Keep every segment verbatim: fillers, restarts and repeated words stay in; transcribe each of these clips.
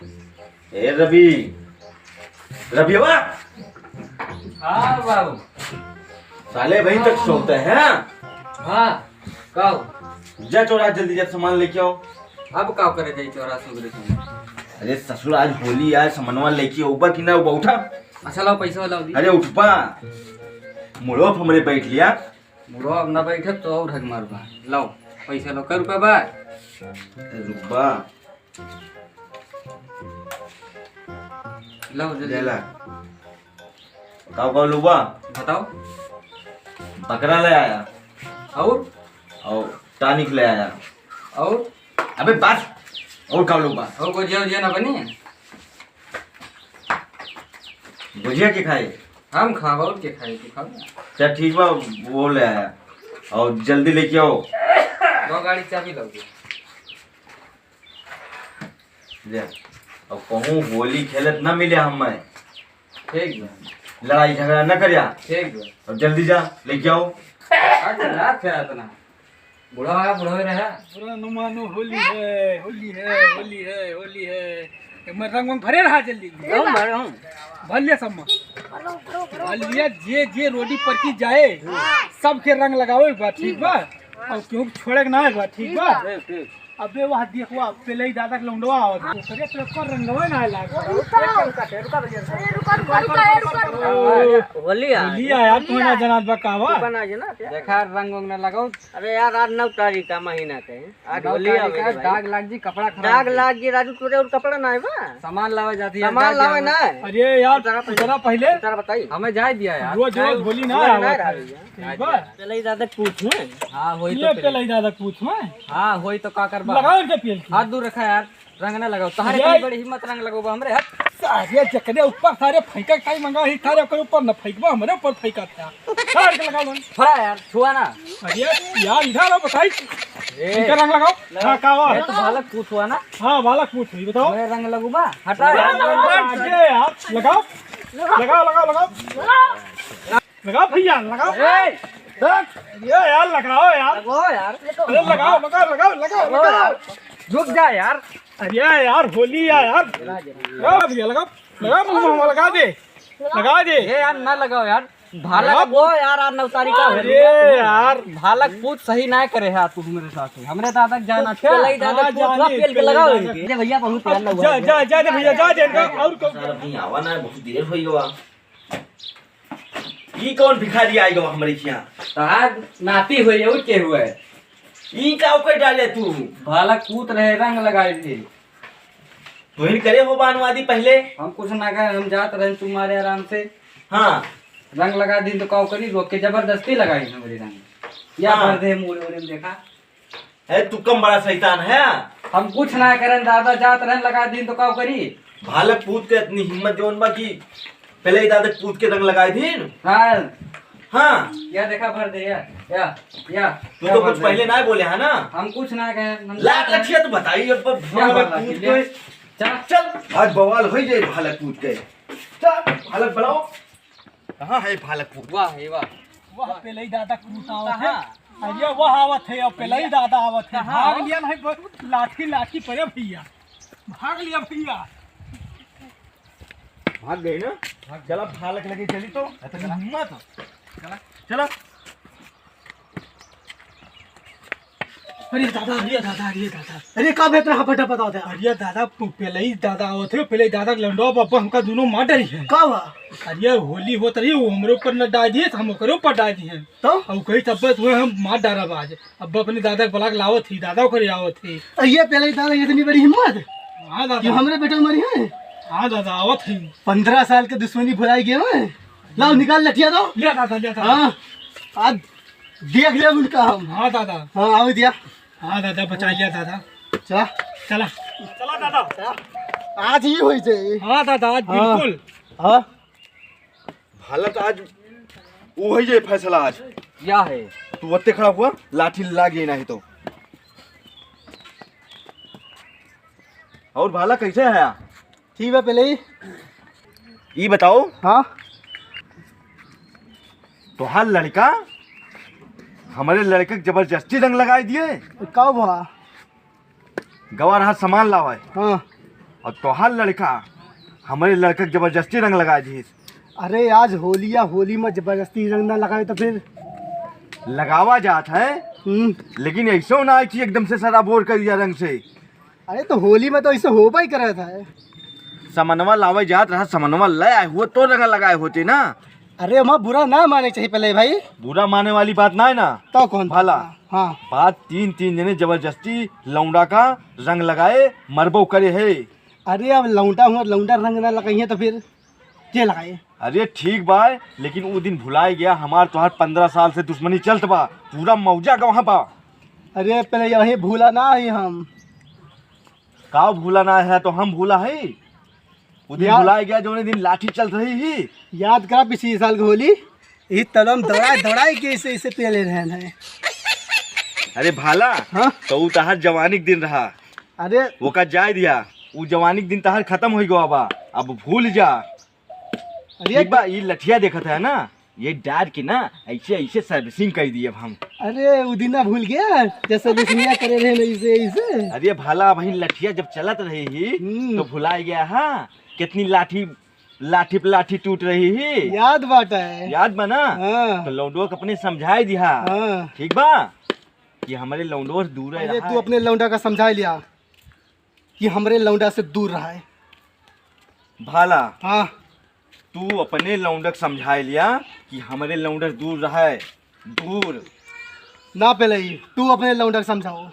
ए रवि, रविवा। हाँ बाबू। साले अबहीं तक सोते हैं? हाँ, का हो? जा चौराहा जल्दी जा, सामान लेके आओ। अब का करे जाई चौराहा सुबह सुबह? अरे ससुर, आज होली आए, सामानवा लेके आउबा कि ना आउबा, उठा। अच्छा लाओ पैसा लाओ दी। अरे उठबा, मुड़वा पे हमरे बैठ लिया। मुड़वा अब ना बैठे तो और हक मारबा। लाओ पैसा लाओ, कै रुपया बा? ए, रुकबा। लाओ जल्दी। ले ला। काव काव लुबा? बताओ। बकरा ले आया। और? और टॉनिक ले आया। और? अबे बस। और काव लुबा? और गोजिया वोजिया ना बनी? गोजिया के खाए? हम खाब, और के खाए, तू खाब ना। चल ठीक बा, वो ले आया। और जल्दी लेके आओ। दो गाड़ी चाबी लाओ। ले, अब कहूँ होली खेलत ना मिले हम मैं। ठीक बा। लड़ाई झगड़ा ना करिया। ठीक बा। अब जल्दी जा, लेके आओ। हट ना, फिर इतना। बूढ़ा है, बूढ़ा ही रहा। बुरा न मानो, होली है, होली है, होली है, होली है। एमे रंग वंग भरे रहा जल्दी। हम भरे हम। भर लिया सब में। भर लिया, जे, जे रोडी पर की जाए, सबके रंग लगावे बा, ठीक बा? और केहू के छोड़े के ना है बा, ठीक बा? ठीक, ठीक। अबे वह देखवा, पेलई दादा के लौंडवा आवत है। ओकरे पे ओकर रंगवा ना लाग। रुका, रुका, रुका, रुका, रुका, रुका, रुका। होली आ। होली आ यार, तू ना जनात बा का बा? रुका ना जना। देखा, रंग वंग ना लगाओ। अरे यार, आज नौ तारीख का महीना के है। आज नौ होली तारीख आवे का, भाई। दाग लाग जी, कपड़ा खराब दाग जी। लाग जी, राजू, तोरे और कपड़ा ना है बा? सामान लावे जाती है, सामान दाग लावे जावे। ना है। अरे यार, उतरा पहले। उतरा पहले। उतरा बताई। हमें जाए दिया यार। रोज, रोज होली ना रोज ना आवत रहा है। भैया। ठीक बा? पेलई दादा पूछ में। हाँ, होई तो ये पेलई। पेलई दादा पूछ में। हाँ, होई तो का करबा? लगाओ इनके पेल के। हाथ दूर रखा यार, रंग ना लगाओ। तोहरे ये इतनी बड़ी हिम्मत, रंग लगोबा हमरे हाथ। सारे जकरे ऊपर सारे फेंका काई मंगा ही, सारे ओकरे ऊपर न फेंकबा, हमरे ऊपर फेंका था। सारे के लगाओ रंग। थोड़ा यार, छुआ ना। अरे यार, इधर आओ, बताई। ए। इनका रंग लगाओ। हाँ, का हुआ? ए, तो बालक पूछ हुआ ना। हाँ, बालक पूछ हुई, बताओ। हमरे रंग लगोबा? हटा। रंग लगाओ, आगे यार, लगाओ। लगाओ, लगाओ, लगाओ। लगाओ भैया, लगाओ। ए! देख, ये यार, लगाओ यार। लगाओ यार। अरे लगाओ, लगाओ, लगाओ, लगाओ, लगाओ। रुक जा यार। अरे यार, होली है यार। लगाओ भैया, लगाओ। लगाओ, मुंह में लगा दे। लगा दे। ए यार, ना लगाओ यार। भालक लगाओ। वो यार, आज नौ तारीख का है। अरे यार। भालक पूत सही ना करे है तू हमरे साथ। हमरे दादा के जाना अच्छा। पेलई दादा हाँ, पूत जाने, पेल के पेलई लगाओ दादा। इनके। अरे भैया, बहुत यार अब जा, जा, जा दे भैया, जा दे इनका। और को- सर, अभी आवा ना, बहुत देर हो गया। ई कौन भिखारी आइ गवा हमरे हियाँ? तहार नाती होई, और के हुआ है? ई का ओकर डाले तू? भालक पूत रहे, रंग लगाए थे। तोहिन करे हो बानवादी पहले? हम कुछ ना कहे, हम जात रहे तुम्हारे आराम से। हाँ। रंग लगा दिन तो का करी, रोक के जबरदस्ती लगाई हमरे रंग। या हाँ। भर दे मूड़े ओड़े में देखा। है, तू कम बड़ा शैतान है। हम कुछ ना करन दादा, जात रहन लगा दिन तो का करी। भालक पूत के इतनी हिम्मत जौन बा कि पेलई दादा के पूत के रंग लगाए दिन। हाँ। हाँ। या देखा भर दे, या, या, या। तू या तो भर कुछ दे। पहले ना बोले है ना। हम कुछ ना कहे, हम लाख लठिया तो बताई अब या भालक पूत के। चल। चल, आज बवाल होइ जाए भालक पूत के। चल, भालक बुलाओ। कहाँ है भालक पूत? वाह, ये वाह। वाह, पेलई दादा पूत आवत है। कहाँ? अरे वाह आवत है, अब पेलई दादा आवत है। कहाँ? भाग लिया नहीं, ब-, लाठी, लाठी पड़े भैया। भाग लिया भैया। भाग गए ना? चला भालक लगे चली तो। इतनी हिम्मत। चला। चला। अरे दादा, अरे दादा, अरे दादा। अरे का बेहतर हपटा पता होता है? अरे दादा, पु-, पेलई दादा आवत है, पेलई दादा के लंडवा बाबा हमका दोनों मार डरी है। का हुआ? अरे होली होत रही, वो हमरे ऊपर न डाल दिए, हम ओकरे ऊपर डाल दिए। तो? और कही तब बस वो हम मार डालब आज। अब अपने दादा के बुला के लावत ही, दादा ओकरे आवत ही। अरे पेलई दादा, इतनी बड़ी हिम्मत? हाँ दादा। ये हमरे बेटा मरी है? हाँ दादा, आवत ही। पन्द्रह साल के दुश्मनी भुलाई गए हैं। लाओ निकाल लठिया दो। लिया दादा, लिया दादा। हाँ, आज देख ले उनका हम। हाँ दादा। हाँ, आओ दिया। हाँ दादा, बचा लिया दादा। चला। चला। चला दादा। आज ही होई जाए। हाँ दादा, आज हाँ। बिल्कुल। हाँ। भालक आज वो होई जाए फैसला आज। क्या है? तू वत्ते खड़ा हुआ, लाठी लागे नहीं तो। और भालक कैसे है? ठीक बा, पेलई। ई बताओ। हाँ? तोहार लड़का हमरे लड़के के जबरदस्ती रंग लगाई दिए। का भा? गवा रहा सामान लावा है। हाँ। और तोहार लड़का हमरे लड़का के जबरदस्ती रंग लगाए दिहिस। अरे आज होली या होली में जबरदस्ती रंग ना लगाए तो फिर? लगावा जात है, हम्म। लेकिन ऐसो ना है कि एकदम से सराबोर कर दिया रंग से। अरे तो होली में तो ऐसे होबा ही करत है। समनवा लावे जात रहा, समनवा ले आए हुए तो रंग लगाए होते ना। अरे हमार बुरा ना माने चाहिए पहले भाई। बुरा माने वाली बात ना है ना। तो कौन? भला। हाँ। बात तीन, तीन जने जबरदस्ती लौंडा का रंग लगाए मरबो करे है। अरे अब लौंडा हुआ, लौंडा रंग ना लगाई है तो फिर के लगाए? अरे ठीक बा, लेकिन उ दिन भुलाए गया, हमार तोहार पन्द्रह साल से दुश्मनी चलत बा, पूरा मौजा गवा बा। अरे पहले यही भूला ना है हम। का भूला ना है तो हम भूला है? उ दिन यार भुलाए गया जौने दिन लाठी चलत रही ही। याद करा पिछली साल के होली, ई तलम दौड़ाए दौड़ाए के इसे इसे पेले रहन है। अरे भाला, हाँ? तो उ तहार जवानी के दिन रहा। अरे ओका जाए दिया, उ जवानी के दिन तहार खत्म हो गवा बा, अब भूल जा। अरे ठीक बा, ई लठिया देखत है ना, ये डार के ना ऐसे ऐसे सर्विसिंग कर दिए अब हम। अरे उ दिन ना भूल गया, जैसे बिस्मिया करे रहे ना, इसे इसे। अरे भाला, वही लठिया जब चलत रही ही हम्म। तो भुलाए गया। हाँ, कितनी लाठी, लाठी पे लाठी टूट रही ही। याद बात है। याद बा ना? हाँ। तो लौंडो के अपने समझाए दिया। हाँ। ठीक बा कि हमरे लौंडो से दूर अरे रहा तू है। अपने लौंडा का समझा लिया कि हमरे लौंडा से दूर रहा है। भाला, हाँ। तू अपने लौंडक समझाए लिया कि हमरे लौंडक दूर रहे, दूर। ना पहले ही, तू अपने लौंडक समझाओ।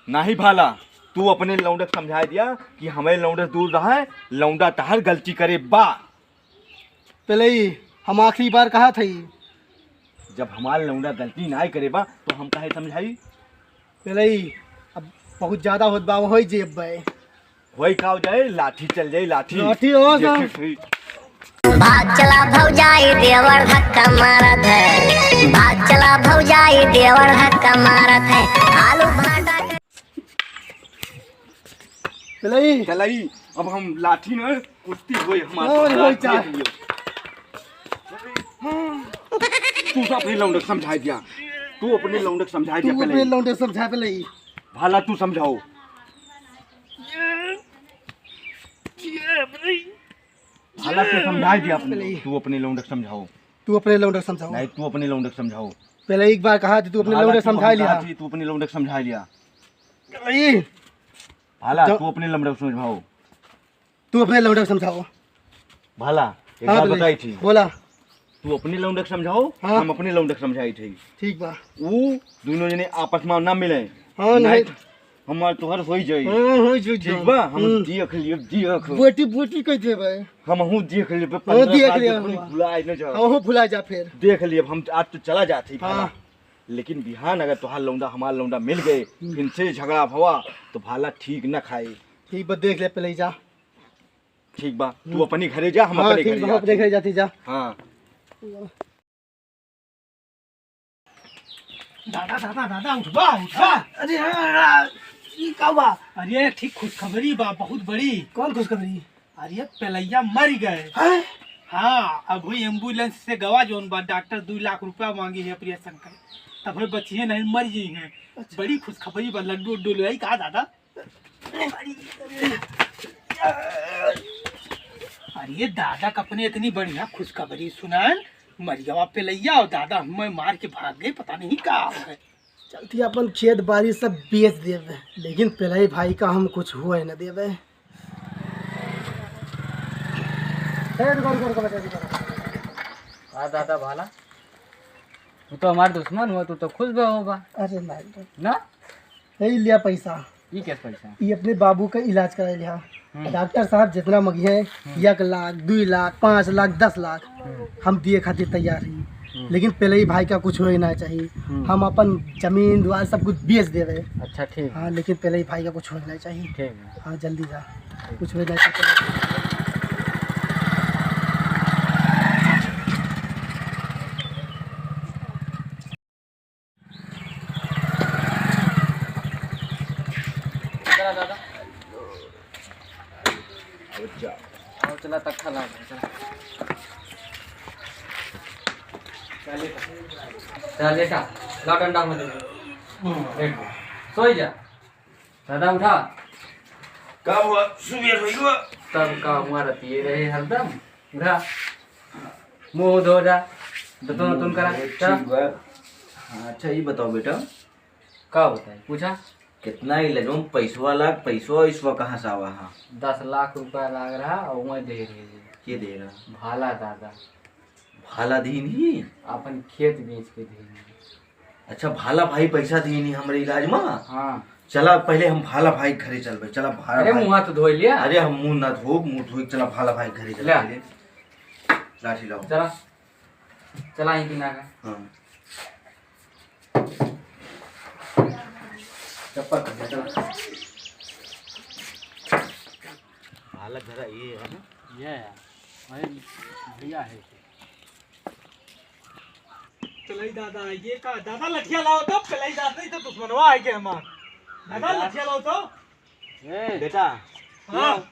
नाही भाला, तू अपने लौंडक समझाए दिया कि हमरे लौंडक दूर रहे, लौंडा तहर गलती करे बा। पहले ही, हम आखिरी बार कहा था ही। जब हमार लौंडा गलती नाय करे बा, तो हम काहे समझाई? पहले ही, अब बहुत ज्यादा होत बा, होई जेब बे। होई का हो जाए, लाठी चल जाए, लाठी। लाठी हो जा। देखे सही। भाग चला भौजाई, देवर धक्का मारत है। भाग चला भौजाई, देवर धक्का मारत है। आलू भाटा के चलाई। चलाई, अब हम लाठी में कुश्ती होई हमार होई, साथ, होई, लाठी चाल। के लिए। हाँ। तू तो अपने लौंडे के समझाए दिया, तू अपने लौंडे के समझाए तू दिया पहले। अपने लौंडे के समझाए पहले ही। भाला तू समझाओ। भाला तू समझाए दिया अपने, पहले ही। तू अपने लौंडे के समझाओ। तू अपने लौंडे के समझाओ। नहीं, तू अपने लौंडे के समझाओ। पहले एक बार कहा थी, तू अपने भाला लौंडे तू समझा हमका लिया। थी, तू अपने लौंडे के समझा लिया। पहले ही। भाला, जब तू अपने लौंडे के समझाओ। तू अपने लौंडे के समझाओ। भाला, एक हाँ, बात बोले। बताई थी। बोला। तू अपने लौंडे के समझाओ, हाँ। हम अपने लौंडे के समझाई थी। ठीक बा। ऊ दोनों जने आपस में ना मिले। हाँ, नहीं। नहीं। हमार तोहर होई जाई। हाँ, होई जाई, ठीक जाई। बा, हम हम्म। देख लियो, देख। बोटी, बोटी कह दे भाई। हम हूँ देख लियो, हाँ, पन्द्रह देख साल लियो, के पूरी हाँ। भुलाए न जाओ। हाँ, हो भुला जा फिर। देख लियो, हम आज तो चला जात ही हाँ। भाला। लेकिन बिहान अगर तोहार लौंडा, हमार लौंडा मिल गए, हम्म। फिर से झगड़ा भवा, तो भाला ठीक न खाई। ठीक बा, देख ले पहले ही जा। ठीक बा, तू हम्म। अपने घरे जा, हम हाँ, अपने ठीक घरे बा, जात अपने ही। घरे जाती जा। हाँ। दादा, दादा, दादा, उठबा, उठबा। अरे, हाँ, हाँ, ई का बा? अरे, ठीक खुशखबरी बा, बहुत बड़ी। कौन खुशखबरी? अरे, पेलैया मर गए। हैं? हाँ, अब वही एम्बुलेंस से गवा जौन बा, डॉक्टर दू लाख रुपया मांगी है ऑपरेशन का, तब वही बचिए नहीं, मर गई हैं। अच्छा। बड़ी खुशखबरी बा, लड्डू उड्डू ले आई का दादा? अरे दादा, कपने इतनी बढ़िया खुशखबरी सुनान, मरियवा पेलैया और दादा हमें मार के भाग गए, पता नहीं का हो गए। चलती अपन खेत बाड़ी सब बेच देवे, लेकिन पेलई भाई का हम कुछ हुए न देवे। ए, रुको, रुको, रुको, बचा, रुको। आ दादा भाला, तू तो हमार दुश्मन हुआ, तू तो खुश बे होबा। अरे नहीं रे। ना? यही लिया पैसा। ई क्या पैसा? ई अपने बाबू का इलाज कराए लिया। हम्म। डॉक्टर साहब जितना मगिए, हम्म। एक लाख, दुई लाख, पाँच लाख, दस लाख, हम्म। हम दिए खातिर तैयार ही। हम्म। लेकिन पेलई भाई का कुछ होए ना चाहिए। हम्म। हम अपन जमीन द्वार सब कुछ बेच देवे। अच्छा, ठीक। हाँ, लेकिन पेलई भाई का कुछ होए ना चाहिए। ठीक है। हाँ, जल्दी जा, कुछ होए ना चाहिए। चला दादा। अब जा। अब चला, तख्ता ला, चला। चल लेटा। चल लेटा। ला डंडा में दे। बैठ जा। सोई जा। दादा उठा। का हुआ? सुबह होई हुआ? तब का हुआ, रतिये रहे हरदम। उठा, मुँह धो जा, दतुन उतुन करा, हम्म, चला। ठीक बा। हाँ, अच्छा, ये बताओ बेटा। का बताई, पूछा। कितना ही लजो पैसवा लाग, पैसवा इसवा कहाँ से आवा हा? दस लाख रुपया लाग रहा और वहीं दे रहे जी। के दे रहा? भाला दादा। भाला दीन ही? अपन खेत बेच के दीन ही। अच्छा, भाला भाई पैसा दीन ही हमरे इलाज में? हाँ। चला, पहले हम भाला भाई के घरे चलबे। चला, भाला अरे, भाई। मुँह हाथ धोई लिया। अरे, हम मुँह ना धोब, मुँह धोई के चला, भाला भाई के घरे चला ले। पहले। लाठी लाओ। चला, चला, यहीं की ना का। हाँ। चप्पल पहन, चला। भाला घरा ये है ना? ये है। अरे, भैया है। पेलई दादा, ये का? दादा, लठिया लाओ तो, पेलई दादा, ये तो दुश्मनवा है के हमार। दादा, लठिया लाओ तो। ए, बेटा, हाँ।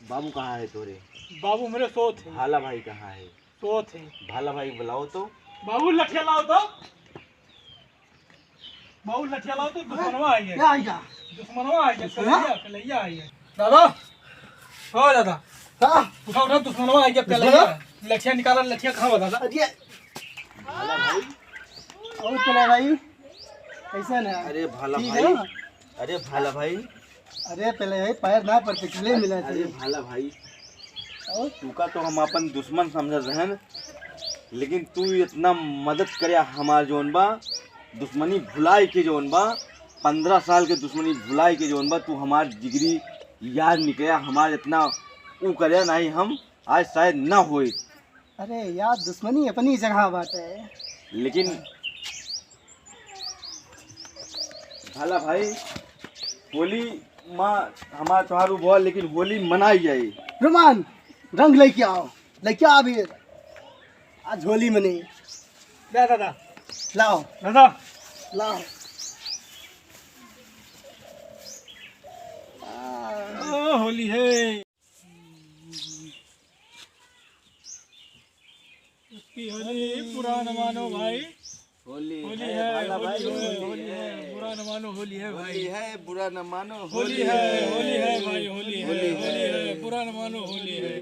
बाबू कहाँ है तोरे? बाबू मेरे सोत है। भाला भाई कहाँ है? सोत है। भाला भाई बुलाओ तो। बाबू, लठिया लाओ तो। बाबू, लठिया लाओ तो, दुश्मनवा आ गया। क्या आ गया? दुश्मनवा आ गया, दुश्मनवा? कलैया, कलैया आ गया। दादा, ओ दादा। हाँ? उठा, उठा, दुश्मनवा आ गया, दुश्मनवा? कलैया। लठिया निकाला, लठिया कहाँ बा दादा? अरे। भाला भाई। और चला भाई, कैसन है? अरे भाला ठीक भाई। है ना? अरे भाला भाई। अरे पहले यही पैर ना पड़ते, गले मिला अरे चाहिए। भाला भाई, और? तुका तो हम अपन दुश्मन समझत रहन, लेकिन तू इतना मदद करे हमार जौन बा, दुश्मनी भुलाए के जौन बा, पन्द्रह साल के दुश्मनी भुलाए के जौन बा, तू हमार जिगरी यार निकले, हमार इतना ऊ करे, नहीं हम आज शायद ना होई। अरे यार, दुश्मनी अपनी जगह बाटे। लेकिन भाला भाई, होली माँ हमार त्योहार उ बोल, लेकिन होली मनाई जाए। रुमान, रंग लेके आओ, लेके आ अबीर। आज होली मनी। ले दादा। लाओ। दादा। लाओ। आ। ओ, होली है। उसकी होली बुरा न मानो भाई। होली होली है, है, भाला होली भाई, है, होली होली है, है। बुरा न मानो, होली है भाई। होली है, बुरा न मानो, होली होली है, है। होली है भाई, होली है, होली होली है। है, बुरा न मानो, होली है।